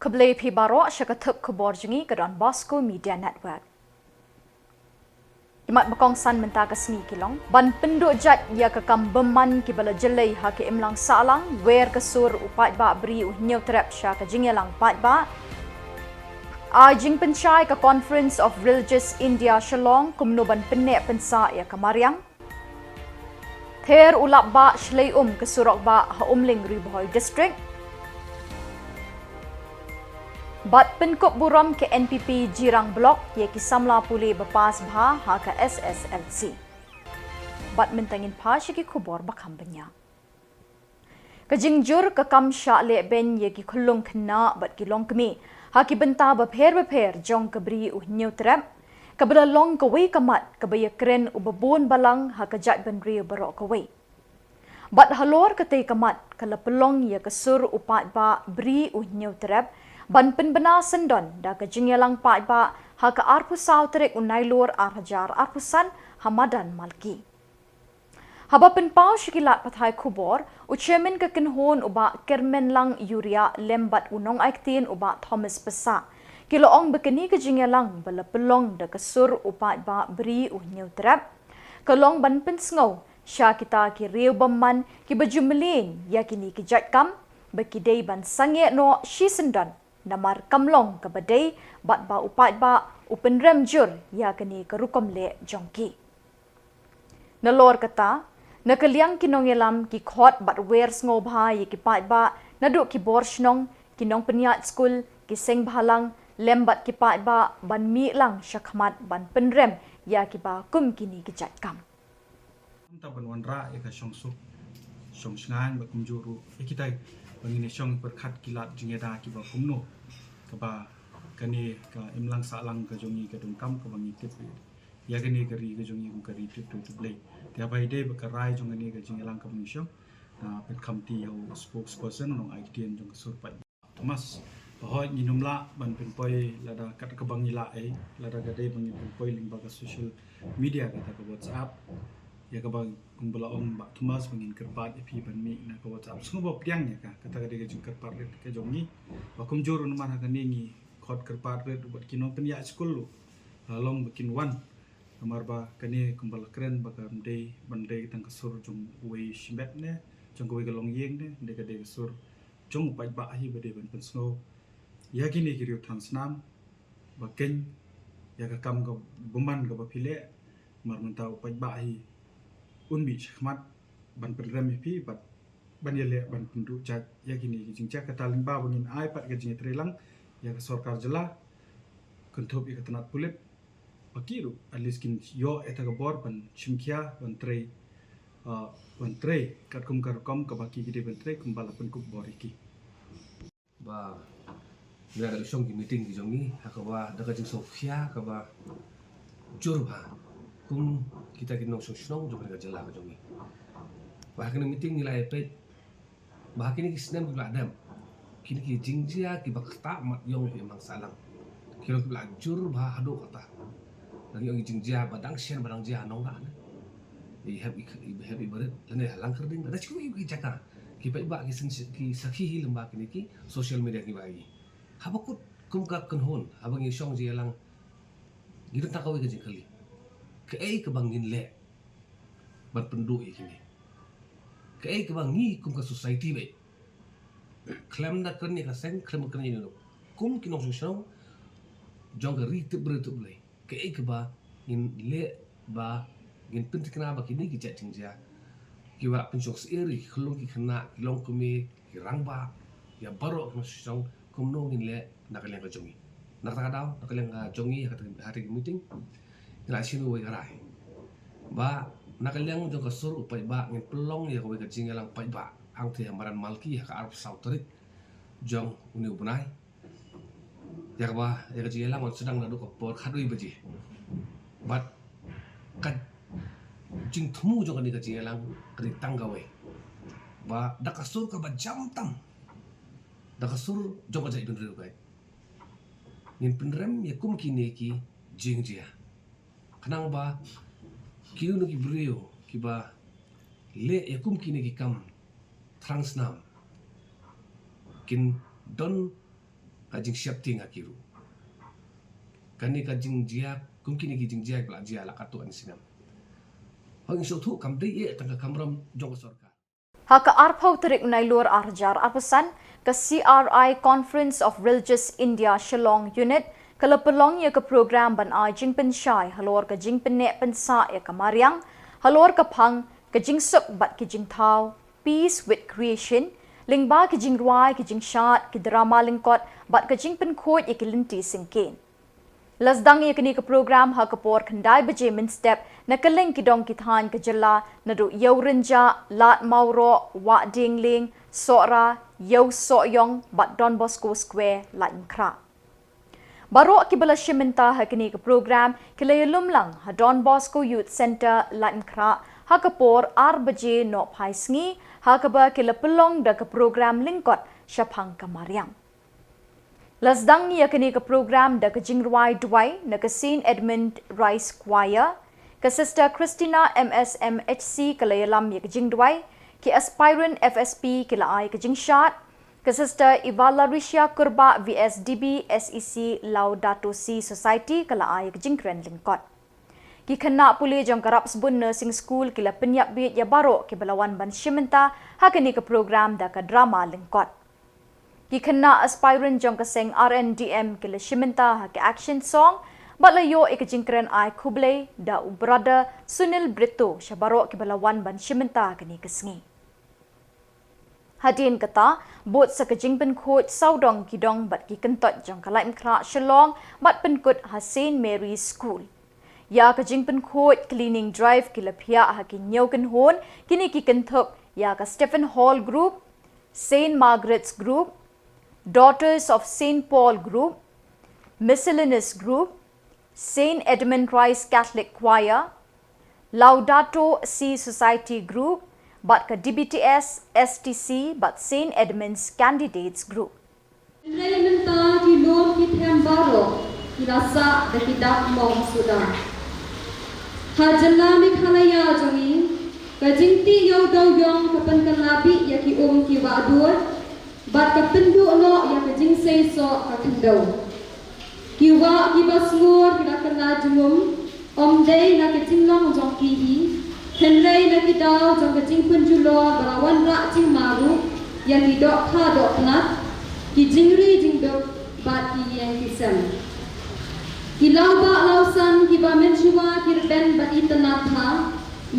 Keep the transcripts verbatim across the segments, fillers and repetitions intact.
Khublei phi baroh sha ka thup khubor jong ngi ka Don Bosco Media Network. Ki mat ba kongsan mynta ka sngi ki long: ban pynduh jait ïa ka kam bymman kiba la jyllei ha ka imlang sahlang, wer ka sur u paidbah Bri u Hynñiewtrep sha ka jingïalang paidbah. Ai jingpynshai ka Conference of Religious India Shillong kumno ban pynneh pynsah ïa ka mariang. Ther u lap bah shlei um ka surok bah ha Umling, Ri Bhoi District. Bad pynkup burom ka N P P Jirang Block ïa ki samla pule ba pass bha ha ka S S L C. Bad mynta ngin phai sha ki khubor ba kham bniah. Ka jingjur ka kam shah leh beiñ ïa ki khyllung khynnah bad ki longkmie ha ki bynta bapher bapher jong ka Bri u Hynñiewtrep, kaba la long kawei ka mat kaba ïakren u babun balang ha ka jaitbynriew baroh kawei. Bad halor katei ka mat ka la pynlong ïa ka sur u paidbah Bri u Hynñiewtrep ban pynbna syndon da ka jingïalang paidbah ha ka arphew saw tarik u Nailur ar hajar arphew san ha madan Malki. Haba pynpaw sha ki lad pathai khubor, u Chairman ka kynhun u Bah Kyrmenlang Ïuriah lem bad u nongai ktien u Bah Thomas Passah ki la ong ba kane ka jingïalang ba la pynlong da ka sur u paidbah Bri u Hynñiewtrep ka long ban pynsngew sha kita ki riew bymman kiba ju mlien ïa kine ki jait kam ba ki dei ban sangeh noh shisyndon, namar kam long kaba dei bad ba u paidbah u pynrem jur ïa kane ka rukom leh jong ki. Nalor kata, na ka liang ki nongïalam ki khot bad wer sngewbha ïa ki paidbah naduh ki bor shnong, ki nongpynïaid skul, ki seng bhalang lem bad ki paidbah ban mih lang shakhmat ban pynrem ïa kiba kum kine ki jait kam. Mynta ban wanrah ïa ka shongsuk shongshngaiñ bad kumjuh ruh ïa kitai ba ngin ïa shong pyrkhat ki lad jingïada kiba kumno, kaba kane ka imlang sahlang ka jong ngi ka donkam kaba ngi tip ïa kane ka ri ka jong ngi kum ka ri tip tip tip Blei. Te haba ïadei bad ka rai jong kane ka jingïalang kaba ngi shong, nga pynkhamti ïa u spokesperson, u nongai ktien jong ka sur paidbah Thomas. Ba hooid ngin ym lah ban pynpoi lada kat kaba ngi lah ei, lada ka dei ba ngin pynpoi lyngba ka social media kata ka WhatsApp. Ïa kaba kumba la ong Bah Thomas ba ngin kyrpad ïa phi ban mih na ka WhatsApp. Sngewbha pdiang ïa ka, kata ka dei ka jingkyrpad rit ka jong ngi. Ba kumjuh ruh namar ha kane ngi khot kyrpad rit bad ki nongpynïaid skul ruh la long ba kin wan. Namar ba kane kumba la kren ba kam dei ban dei tang ka sur jong uwei shimet ne jong kawei ka longïing ne, dei ka dei ka sur jong u paidbah hi ba dei ban pynsngew ïa kine ki riew thaw snam ba keiñ ïa ka kam ka bymman kaba phi leh. Namar mynta u paidbah hi un mih shakhmat ban pynrem ïa phi bad ban ïaleh ban pynduh jait ïa kine ki jingjia. Kata lyngba ba ngin ai pat ka jingïatreilang ïa ka sorkar jylla, kynthup ïa ka tnat pulit, ba ki ruh at least kin ïoh ïa kata ka bor ban shim khia, ban trei, ah, ban trei katkum ka rukom kaba ki ki dei ban trei kumba la pynkup bor ïa ki. Ba ngi la dep shong ki meeting ki jong ngi ha kaba da ka jingsngewkhia kaba jur bha kum kita ki nongshong shnong jong kane ka jylla ka jong ngi. Ba ha kane meeting ngi la ïa peit ba ha kine ki snem kiba la dep, kine ki jingjia kiba ktah mat ïong ïa imlang sahlang ki long kiba la jur bha haduh katta. Ngi ong ki jingjia ba dang shen ba dang jia ha nongrah ne, i hep i, i hep i barit lane ha Langkyrding lane shu i jaka. Ki paidbah ki seng ki sakhi hi lyngba kine ki social media kiba i. Haba kut kum ka kynhun haba ngi shong jingïalang, ngi don tang kawei ka jingkylli: kaei kaba ngin leh ban pynduh ïa kine? Kaei kaba ngi kum ka society ba khlem da kren ïa ka seng, khlem da kren ïa ïano, kum ki nongshong shnong jong ka ri tip briew tip Blei, kaei kaba ngin leh ba ngin pynthikna ba kine ki jait jingjia kiba pynshong syier ïa ki khyllung ki khynnah, ki longkmie, ki rangbah, ïa baroh ki nongshong shnong, kumno ngin leh na ka liang ka jong ngi. Na kata ka daw, na ka liang ka jong ngi ha kata, ha kata ka meeting, ngi la shim wei ka rai ba na ka liang jong ka sur u paidbah ngin pynlong ïa kawei ka jingïalang paidbah hangtei ha madan Malki ha ka arphew saw tarik jong une u bnai. Ïa kaba ïa ka jingïalang wan sdang naduh ka por khatwei baje. Bad ka jingthmu jong kane ka jingïalang ka dei tang kawei, ba da ka sur kaba jam tam, da ka sur jong ka jaitbynriew ka, ngin pynrem ïa kum kine ki jingjia. Khnang ba kino kino ki briew kiba leh ïa kum kine ki kam thrang snam kin don ka jingsheptieng ha ki ruh. Kane ka jingjia, kum kine ki jingjia ba la jia la katto katne snem. Hoi ngi sngewthuh kam dei eh tang ka kamram jong ka sorkar. Ha ka arphew tarik Nailur arhajar arphew san, ka C R I Conference of Religious India Shillong Unit ka la pynlong ïa ka program ban ai jingpynshai halor ka jingpynneh pynsah ïa ka mariang, halor ka phang, ka jingsuk bad ki jingthaw, Peace with Creation, lyngba ki jingrwai, ki jingshad, ki drama lyngkot bad ka jingpynkhuid ïa ki lynti syngkien. La sdang ïa kane ka program ha ka por khyndai baje mynstep na kylleng ki dong ki thaiñ ka jylla naduh Ïewrynjah, Lad Mawroh, Wah Diengling, Sohra, Ïew Sohiong bad Don Bosco Square, Laitumkhrah. Baroh kiba la shim bynta ha kane ka program ki la ïalum lang ha Don Bosco Youth Centre, Laitumkhrah ha ka por ar baje nohphai sngi, ha kaba ki la pynlong da ka program lyngkot shaphang ka mariang. La sdang ïa kane ka program da ka jingrwai duwai na ka Saint Edmund Rice Choir, ka Sister Christina M S M H C ka la ïalam ïa ka jingduwai, ki aspirant F S P ki la ai ka jingshad, ka Sister Evalaricia Kurbah V S D B S E C Laudato Si Society ka la ai ka jingkren lyngkot. Ki khynnah pule jong ka Rapsbun Nursing School ki la pynïap bieit ïa baroh kiba la wan ban shim bynta ha kane ka program da ka drama lyngkot. Ki khynnah aspirant jong ka seng R N D M ki la shim bynta ha ka action song bad la ïoh ïa ka jingkren ai khublei da u brother Sunil Brito sha baroh kiba la wan ban shim bynta ha kane ka sngi. Hadien kata, bud sa ka jingpynkhuid sawdong ki dong bad ki kyntoit jong ka Laitumkhrah Shillong bad pynkut ha Saint Mary's School. Ïa ka jingpynkhuid cleaning drive ki la phiah ha ki hynñiew kynhun, kine ki kynthup ïa ka Stephen Hall Group, Saint Margaret's Group, Daughters of Saint Paul Group, Miscellaneous Group, Saint Edmund Rice Catholic Choir, Laudato Si Society Group, bad ka D B T S, S T C bad Saint Edmund's Candidates Group. Hynrei mynta ki lum ki them baroh ki la sah da ki dak mong suda. Ha jylla Meghalaya jong ngi, ka jingtih ïew dewiong ka pynkylla bih ïa ki um ki wah duid bad ka pynduh noh ïa ka jingseisoh ka khyndew. Ki wah kiba sngur ki la kylla jingum, ym dei na ka jinglong jong ki hi, hynrei na ki daw jong ka jingpynjulor ba la wanrah jingma ruh ïa ki dohkha dohknat, ki jingri jingduk bad ki ïing ki sem. Ki lawbah lawsan kiba mynshuwa ki rben bad itynnad bha,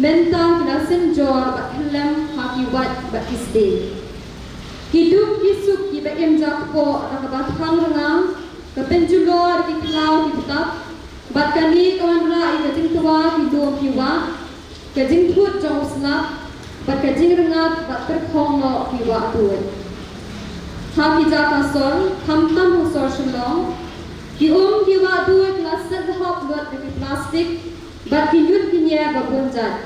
mynta ki la synjor bad khyllem ha ki wait bad ki sdieh. Ki duk ki suk kiba im jakpoh da kaba thang rnga, ka pynjulor ki khlaw ki btap, bad kane ka wanrah ïa ka jingtwa ki lum ki wah, ka jingthut jong u slap, bad ka jingrngat bad pyrkhong noh ki wah duid. Ha ki jaka sor, khamtam ha sor Shillong, ki um ki wah duid la set hok lut da ki plastik, bad ki ñiut ki ñier ba bun jait.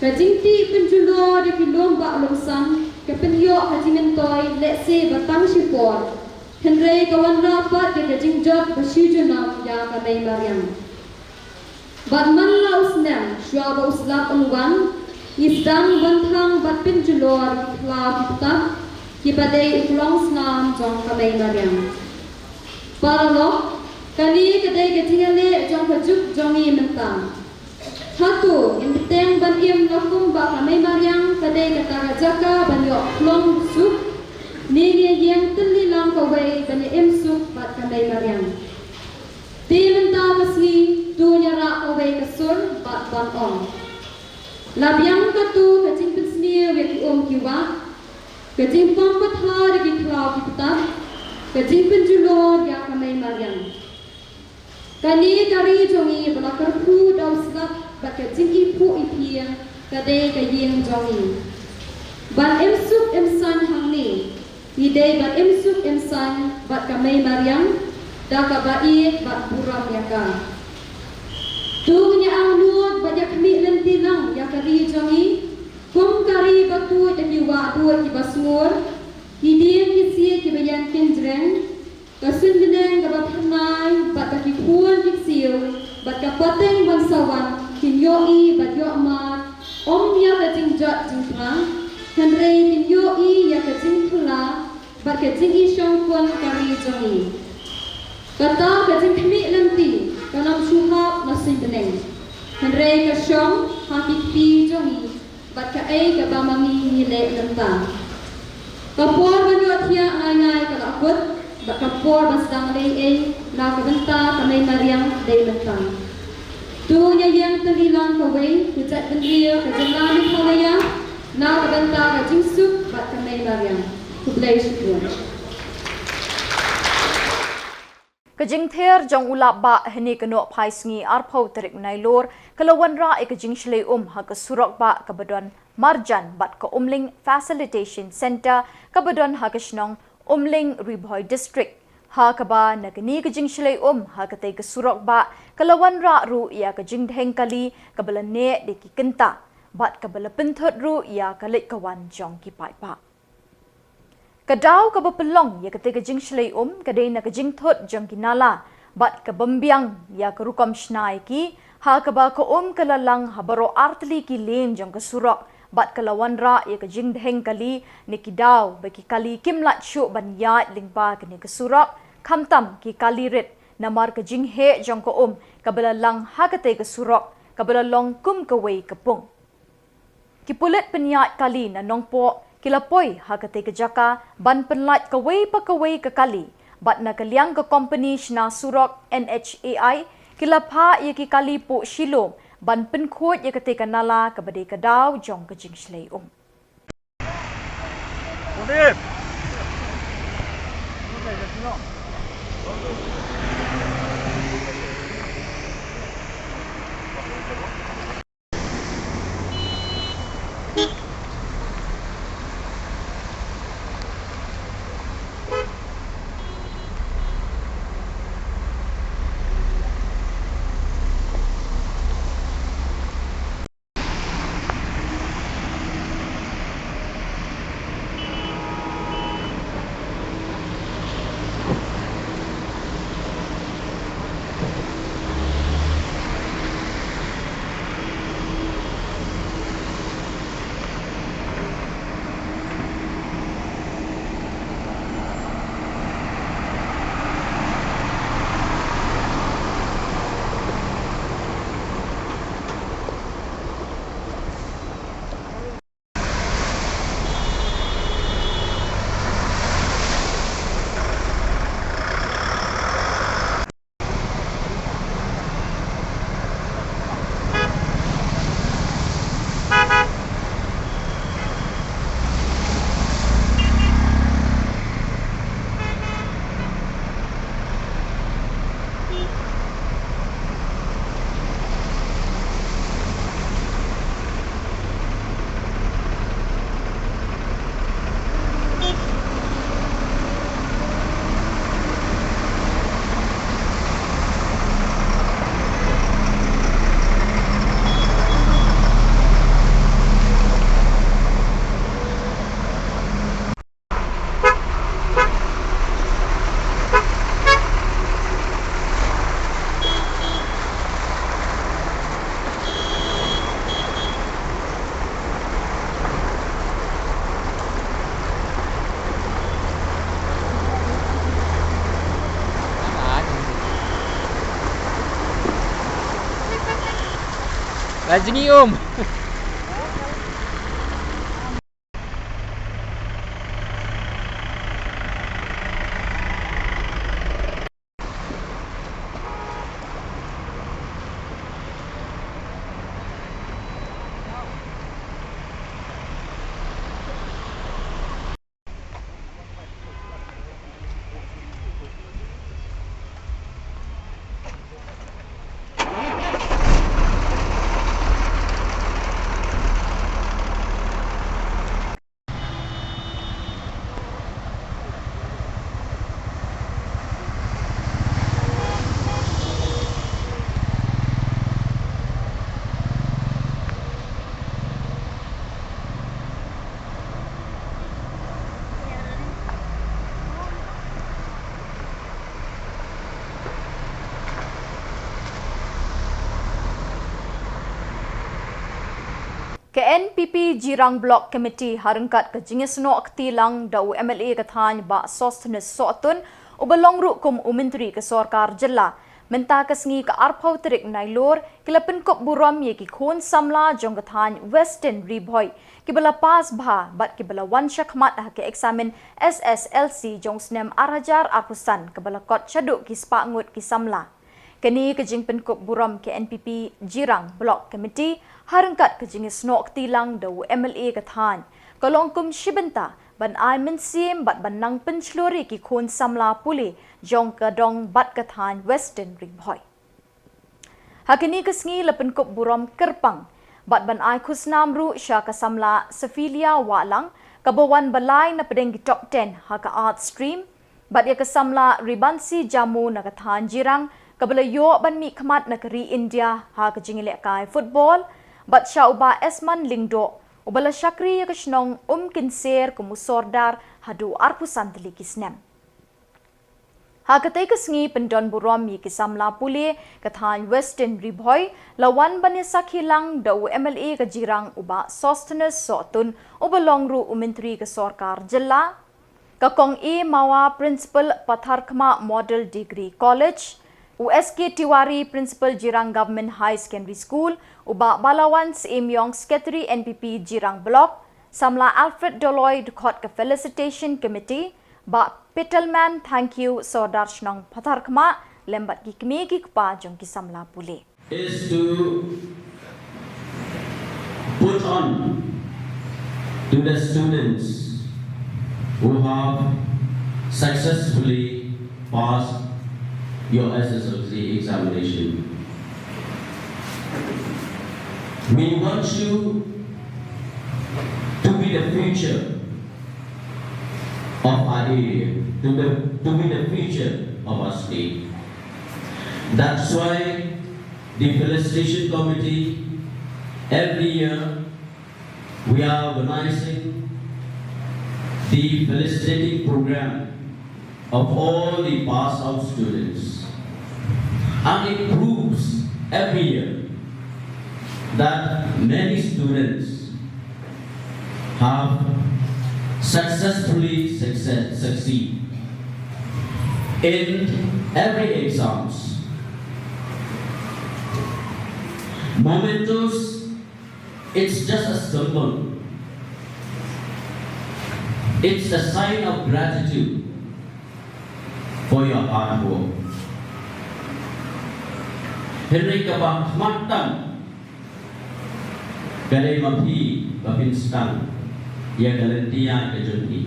Ka jingtih pynjulor da ki lum bah lum san ka pynïoh ka jingmyntoi lehse ba tang shipor, hynrei ka wanrah pat ïa ka jingjot ba shi junom ïa ka mei mariang. Bad man la u snem shuwa ba u slap un wan, ngi sdang ban thang bad pynjulor ki khlaw ki btap kiba dei u klong snam jong ka mei mariang. Paralok, kane ka dei ka jingïaleh jong ka juk jong ngi mynta. Hato ngin bteng ban im la kumba ka mei mariang ka dei kata ka jaka ban ïoh klong suk, ne ngi ïeng tylli lang kawei ban ïa im suk bad ka mei mariang? Te mynta ka sngi to ïarah kawei ka sur bad ban ong, la biang kato ka jingpynsniew ïa ki um ki wah, ka jingpom pathar ïa ki khlaw ki btap, ka jingpynjulor ïa ka mei mariang. Kane ka ri jong ngi ba la kyrkhu da u slap bad ka jingiphuh iphieng ka dei ka ïing jong ngi. Ban im suk im saiñ hangne, ngi dei ban im suk im saiñ bad ka mei mariang da kaba ïeit bad burom ïa ka. To ngin ïa angnud bad ïa khmih lynti lang ïa ka ri jong ngi kum ka ri ba tuid da ki wah duid kiba sngur, ki dieng ki siej kiba ïeng kynjreng, ka suiñ bneng kaba phyrnai bad ka ki khun ki ksiew bad ka pateng ban sa wan kin ïohi bad ïohmad ym ïa ka jingjot jingphrang, hynrei kin ïohi ïa ka jingphylla bad Ka jingïashongkun ka ri jong ngi. Kata ka jingkhmih lynti kam shu hap na suiñ bneng, hynrei ka shong ha ki kti jong ngi bad kaei kaba ma ngi ngi leh mynta. Ka por ban ïohthiah ngai ngai ka la kut, bad ka por ban sdang leh ei na ka bynta ka mei mariang dei mynta. To ngin ïeng tylli lang kawei, to jaitbynriew ka jylla Meghalaya, na ka bynta ka jingsuk bad ka mei mariang. Khublei shibun. Ka jingther jong u Lap Bah hynne ka Nohphaisngi arphew tarik Nailur ka la wanrah ïa ka jingshlei um ha ka surok bah kaba don marjan bad ka Umling Facilitation Centre kaba don ha ka shnong Umling, Ri Bhoi District. Ha kaba na kane ka jingshlei um ha katei ka surok bah ka la wanrah ruh ïa ka jingdheng kali kaba la neh da ki kynta bad kaba la pynthut ruh ïa ka leit ka wan jong ki paidbah. Ka daw kaba pynlong ïa katei ka jingshlei um ka dei na ka jingthut jong ki nala bad ka bym biang ïa ka rukom shna ïa ki, ha kaba ka um ka la lang ha baroh artylli ki lane jong ka surok bad ka la wanrah ïa ka jingdheng kali na ki daw ba ki kali kim lah shuh ban ïaid lyngba kane ka surok, khamtam ki kali rit, namar ka jingheh jong ka um kaba la lang ha katei ka surok kaba la long kum kawei ka pung. Ki pulit pynïaid kali na Nongpoh ki la poi ha katei ka jaka ban pynlait kawei pa kawei ka kali, bad na ka liang ka kompani shna surok N H A I ki la phah ïa ki kali poh Shillong ban pynkhuid ïa katei ka nala kaba dei ka daw jong ka jingshlei um. Lajngi um. N P P Jirang Block Committee ha ryngkat ka jingïasnoh kti lang da u M L A ka thaiñ Bah Sosthenes Sohtun, uba long ruh kum u Myntri ka Sorkar Jylla, mynta ka sngi ka arphew tarik Nailur, ki la pynkup burom ïa ki khun samla jong ka thaiñ Western Ri Bhoi, kiba la pass bha bad kiba la wan shakhmat ha ka eksamin S S L C jong u snem ar hajar arphew san, kaba la kot shaduh ki spah ngut ki samla. Kane ka jingpynkup burom ka N P P Jirang Block Committee ha ryngkat ka jingïasnoh kti lang da u M L A ka thaiñ, ka long kum shi bynta ban ai mynsiem bad ban nang pynshlur ïa ki khun samla pule jong ka dong bad ka thaiñ Western Ri Bhoi. Ha kane ka sngi la pynkup burom kyrpang bad ban ai khusnam ruh sha ka samla Sephilia Wahlang, kaba wan ba lai na pdeng ki top ten ha ka Arts Stream, bad ïa ka samla Ribansi Jamu na ka thaiñ Jirang, kaba la ïoh ban mihkhmat na ka ri India ha ka jingïalehkai football, bad sha u Bah Esman Lyngdoh, uba la shakri ïa ka shnong Umkynser kum u Sordar haduh arphew san tylli ki snem. Ha katei ka sngi pyndon burom ïa ki samla pule ka thaiñ Western Ri Bhoi, la wan ban ïasakhi lang da u M L A ka Jirang u Bah Sosthenes Sohtun, uba long ruh u Myntri ka Sorkar Jylla, ka Kong A Mawa, Principal, Patharkhmah Model Degree College, u S K Tiwari, Principal, Jirang Government High Secondary School, u Bah Balawan Syiemiong, Secretary N P P Jirang Block, samla Alfred Doloi, dkhot ka Felicitation Committee, Bah Peterman Thangkhiew, Sordar Shnong Patharkhmah, lem bad ki kmie ki kpa jong ki samla pule. Is to put on to the students who have successfully passed your S S L C examination. We want you to be the future of our area, to the, to be the future of our state. That's why the felicitation committee, every year, we are organizing the felicitating program of all the pass out students. And it proves every year that many students have successfully success, succeed in every exams. Mementos, it's just a symbol. It's a sign of gratitude for your hard work. Hynrei kaba khmat tam ka dei ma phi ba phin sdang ïa ka lynti ïaid ka jong phi,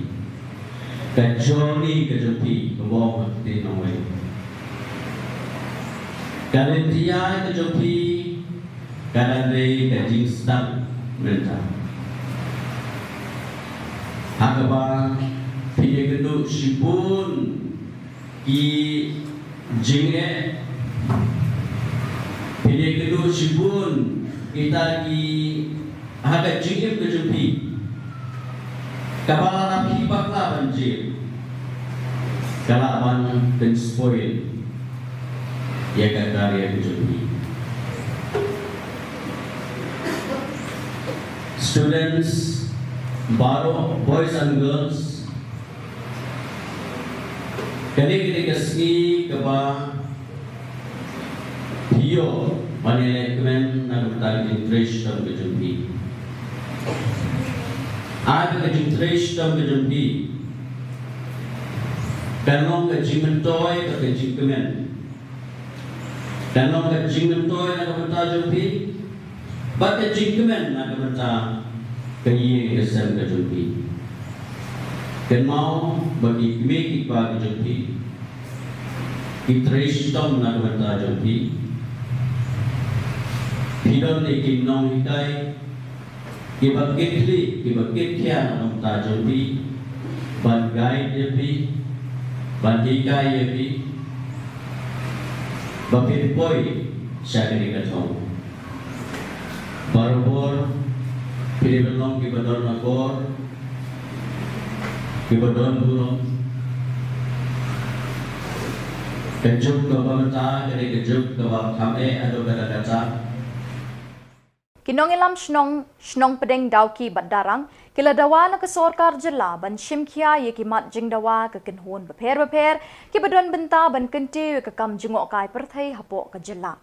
ka journey ka jong phi, kaba ong ha ktien nongwei. Ka lynti ïaid ka jong phi ka dang dei ka jingsdang mynta. Ha kaba phin ïakynduh shibun ki jingeh, phin ïakynduh shibun kita ki ha ka jingim ka jong phi. Kaba lada phi bakla ban jied, ka lah ban pynspoil ïa ka career ka jong phi. Students baroh, boys and girls, kane ka dei ka sngi kaba phi ïoh ban ïalehkmen na ka bynta ka jingtrei shitom ka jong phi. Ai ba ka jingtrei shitom ka jong phi kan long ka jingmyntoi bad ka jingkmen. Kan long ka jingmyntoi na ka bynta jong phi bad ka jingkmen na ka bynta ka ïing ka sem ka jong phi. Kynmaw ba ki kmie ki kpa ki jong phi ki trei shitom na ka bynta jong phi. Phi don ïa ki nonghikai kiba kitkhlieh, kiba kitkhia na ka bynta jong phi, ban guide ïa phi, ban hikai ïa phi ba phin poi sha kane ka thong. Barabor phi dei ban long kiba don akor, kiba don burom. Ka juk kaba mynta ka dei ka juk kaba kham eh haduh katta katta. Ki nongïalam shnong, shnong Pdeng, Dawki bad Darrang ki la dawa na ka sorkar jylla ban shimkhia ïa ki mat jingdawa ka kynhun bapher bapher kiba don bynta ban kyntiew ïa ka kam jngohkai pyrthei hapoh ka jylla.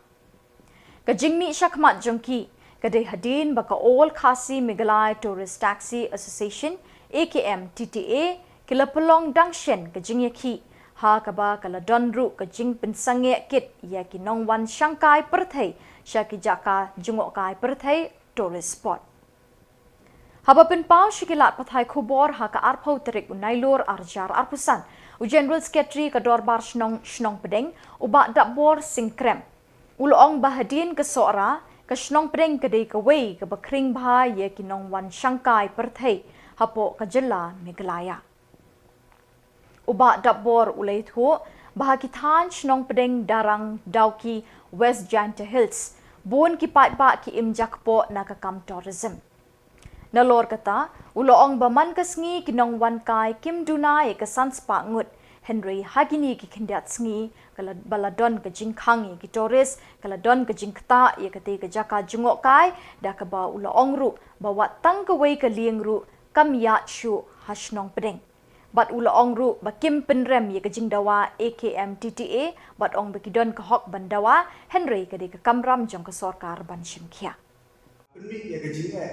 Ka jingmih shakhmat jong ki ka dei hadien ba ka All Khasi Meghalaya Tourist Taxi Association, A K M T T A, ki la pynlong dang shen ka jingïakhih, ha kaba ka la don ruh ka jingpynsangeh kit ïa ki nongwan shangkai pyrthei sha ki jaka jngohkai pyrthei, tourist spot. Haba pynpaw sha ki lad pathai khubor ha ka arphew tarik u Nailur arhajar arphew san, u General Secretary ka Dorbar Shnong, shnong Pdeng, u Bah Dapbor Sing Krem, u la ong ba hadien ka Sohra, ka shnong Pdeng ka dei kawei kaba khring bha ïa ki nongwan shangkai pyrthei hapoh ka jylla Meghalaya. U Bah Dapbor u la ïathuh ba ha ki thaiñ shnong Pdeng, Darrang, Dawki, West Jaintia Hills, bun ki paidbah ki im jakpoh na ka kam tourism. Nalor kata, u la ong ba man ka sngi ki nongwan kai kim duna ïa ka san spah ngut, hynrei ha kine ki khyndiat sngi ka la, ba la don ka jingkhang ïa ki tourist, ka la don ka jingktah ïa katei ka jaka jngohkai, da kaba u la ong ruh ba wat tang kawei ka lieng ruh kam ïaid shuh ha shnong Pdeng. Bad u la ong ruh ba kim pynrem ïa ka jingdawa A K M T T A, bad ong ba ki don ka hok ban dawa, hynrei ka dei ka kamram jong ka sorkar ban shimkhia. Pynmih ïa ka jingeh,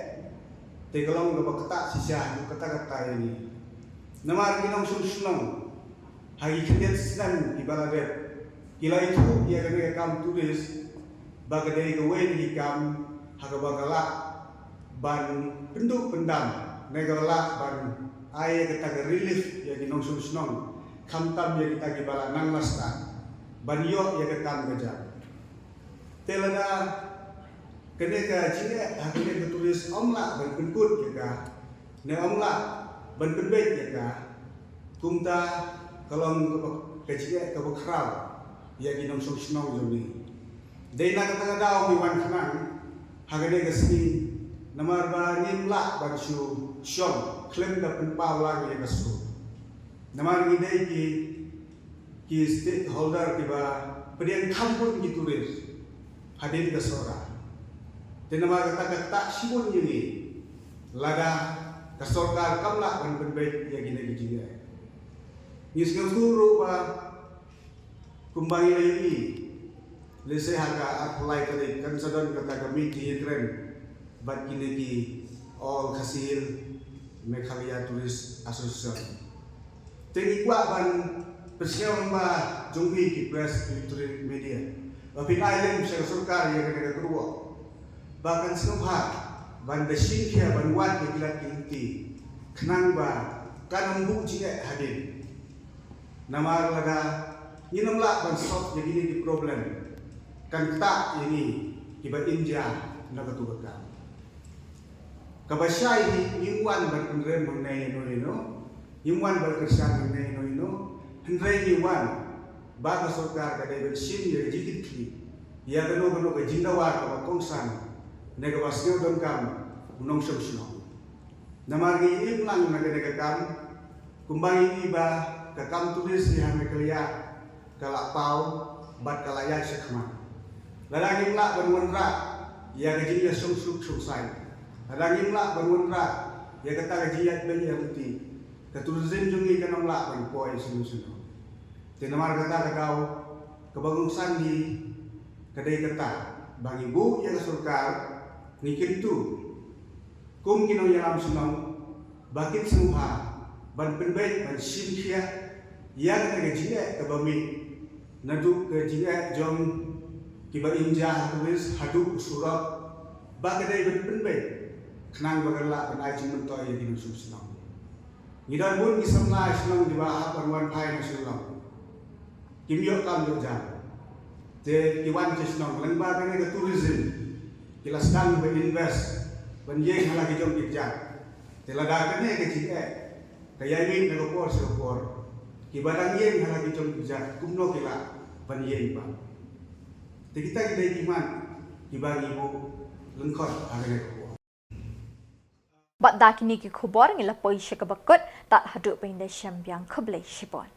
te ka long kaba ktah shisha haduh katta katta ïa ngi. Namar ki nongshong shnong ha ki khyndiat snem kiba la dep, ki la ïathuh ïa kane ka kam tourist ba ka dei kawei na ki kam ha kaba ka lah ban pynduh pyndam, ne kaba lah ban ai ïa kata ka relief ïa ki nongshong shnong, khamtam ïa kita kiba la nang la stad, ban ïoh ïa ka kam ka jam. Te lada kane ka jingeh ha kane ka tourist ym lah ban pynkut ïa ka, ne ym lah ban pynbeit ïa ka, kumta ka long kaba, ka jingeh kaba khraw ïa ki nongshong shnong jong ngi. Dei na kata ka daw ngi wan khnang ha kane ka sngi, namar ba ngim lah ban shu shong khlem da pynpaw lang ïa ka sur. Namar ngi dei ki, ki stakeholder kiba pdiang kham bun ki tourist hadien ka Sohra. Te namar kata ka ktah shibun ïa ngi lada ka sorkar kam lah ban pynbeit ïa kine ki jingeh. Ngi sngewthuh ruh ba kumba ngi la ïohi, lehse ha ka arphew lai tarik kan sa don kata ka meeting ïakren bad kine ki All Khasi Hills Meghalaya Tourist Association. Te ngi kwah ban pynsngew lyngba jong phi ki press, electronic media, ba phin ai lem sha ka sorkar ïa kane ka kyrwoh, ba kan sngewbha ban da shim khia ban wad ïa ki lad ki lynti, khnang ba kan ym buh jingeh hadien. Namar lada ngin ym lah ban solve ïa kine ki problem, kan ktah ïa ngi kiba im ja na katu ka kam. Kaba shai hi, ngim wan ban pynrem hangne ïano ïano, ngim wan ban kyrshan hangne ïano ïano, hynrei ngi wan ba ka sorkar ka dei ban shim ïa ka jingkitkhlieh ïa kano kano ka jingdawa kaba kongsan ne kaba sngewdonkam u nongshong shnong. Namar ngi im lang na kane ka kam, kumba ngi ïohi ba ka kam tourist ha Meghalaya ka la paw bad ka la ïaid shakhmat. Lada ngim lah ban wanrah ïa ka jingïashong suk shong saiñ, lada ngim lah ban wanrah ïa kata ka jingïaid beiñ ïaid lynti, ka tourism jong ngi kan ym lah ban poi shuh shuh. Te namar kata ka daw kaba kongsan hi ka dei kata, ba ngi buh ïa ka sorkar, ngi kyntu kum ki nongïalam shnong ba kin sngewbha ban pynbeit ban shim khia ïa kata ka jingeh kaba mih, naduh ka jingeh jong kiba im ja ha tourist haduh u surok, ba ka dei ban pynbeit khnang ba kan lah ban ai jingmyntoi ïa ki nongshong shnong. Ngi don bun ki samla shnong kiba hap ban wan phai na Shillong. Kim ïoh kam ïoh jam. Te ki wan sha shnong lyngba kane ka tourism, ki la sdang ban invest ban ïeng ha la ki jong ki kjat. Te lada kane ka jingeh ka ïai mih na ka por sha ka por, kiba dang ïeng ha la ki jong ki kjat kumno ki lah ban ïeng pat? Te kita ki dei ki mat kiba ngi buh lyngkot ha kane ka por. Bad da kine ki khubor ngi la poi sha kaba kut, tad haduh ban ïashem biang, khublei shibun.